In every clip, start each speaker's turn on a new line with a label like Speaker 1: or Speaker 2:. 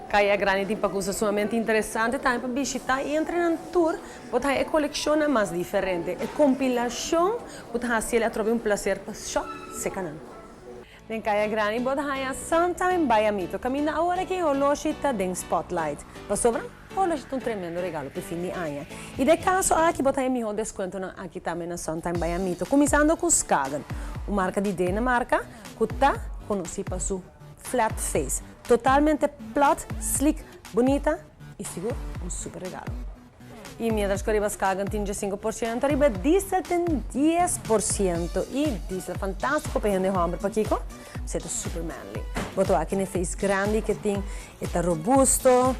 Speaker 1: Caya Grandi tin pa cosa sumamente interesante tambe pa bishita y entre nan tur bo ta haya e coleccionnan mas diferente. E compilacion cu ta haci el atrobe un placer pa shop seca nan. Den Caya Grandi bo ta haya Suntime by Amito caminda awor aki e holoshi ta den spotlight pasobra holoshi ta un tremendo regalo pa e fin di aña y den e caso aki bo ta haya miho descuentonan aki tambe na Suntime by Amito cuminsando cu Skagen, un marca di Denemarca cu ta conoci pa su Flat face. Totalmente plat, slick, bunita y sigur un super regalo. Y mientras cu riba Skagen tin 15%, riba Diesel tin 10% y Diesel fantastico pa hende homber. Pakico? Pasobra e ta super manly. Bo ta wak e face grandi cu e tin, e ta robusto,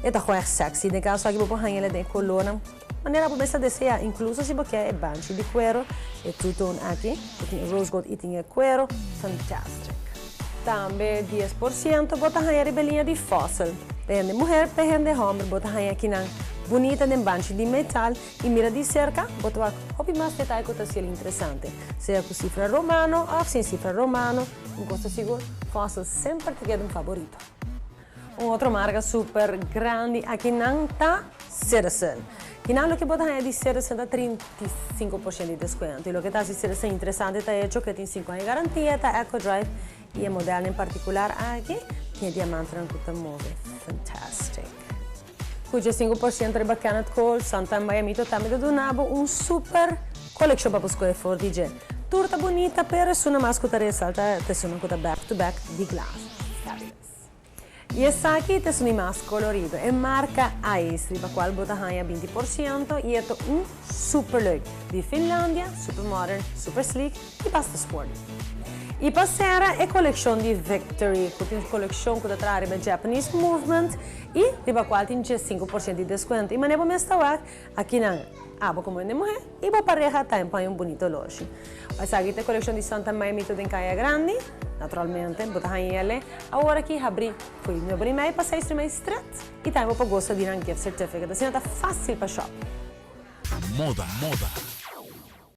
Speaker 1: e ta gewoon echt sexy. Den caso aki bo por haña el den e colornan manera bo mes ta desea, incluso si bo kier e banchi di cuero, e two tone aki, cu tin e rose gold y tin e cuero, fantastic. Tambe 10% bo ta haña riba e liña di Fossil. Pa hende muher, pa hende homber bo ta haña akinan bunita den banchi di metal y mira di cerca bo ta wak hopi mas detaye cu ta haciel interesante. Sea cu cifra romano of sin cifra romano, un cos ta sigur, Fossil semper ta keda un favorito. Un otro marca super grandi akinan ta Citizen. Kinan loke bo ta haña di Citizen ta 35% di descuento. Y loke ta haci Citizen interesante ta hecho cu e tin 5 aña garantia, ta EcoDrive y e model en particular aki tin e diamantenan cu ta move. Fantastic. Cu 5% riba Kenneth Cole, Suntime by Amito tambe ta duna bo un super coleccion pa bo scoge for di dje. Tur ta bunita pero esunnan mas cu ta resalta ta esunnan cu ta back to back di glas. Fabulous. Y esaki ta esun di mas colorido, e marca Ice, riba cual bo ta haña 20% y e ta un super leuk. Di Finlandia, super modern, super sleek y basta sporty. Y pa cera e coleccion di Victory, cu tin coleccion cu ta traha riba Japanese Movement y riba cual tin 15% di descuento. Y manera bo mes ta wak, akinan abo como hende muhe y bo pareha ta empaña un bunito oloshi. Esaki ta e coleccion di Santa Maimito den Caya Grandi. Naturalmente, bo ta haña el'e awor aki habri fo'i 9:30 pa 6:30 stret y tambe bo por gosa di nan gift certificate. Asina ta facil pa shop.
Speaker 2: Moda, moda.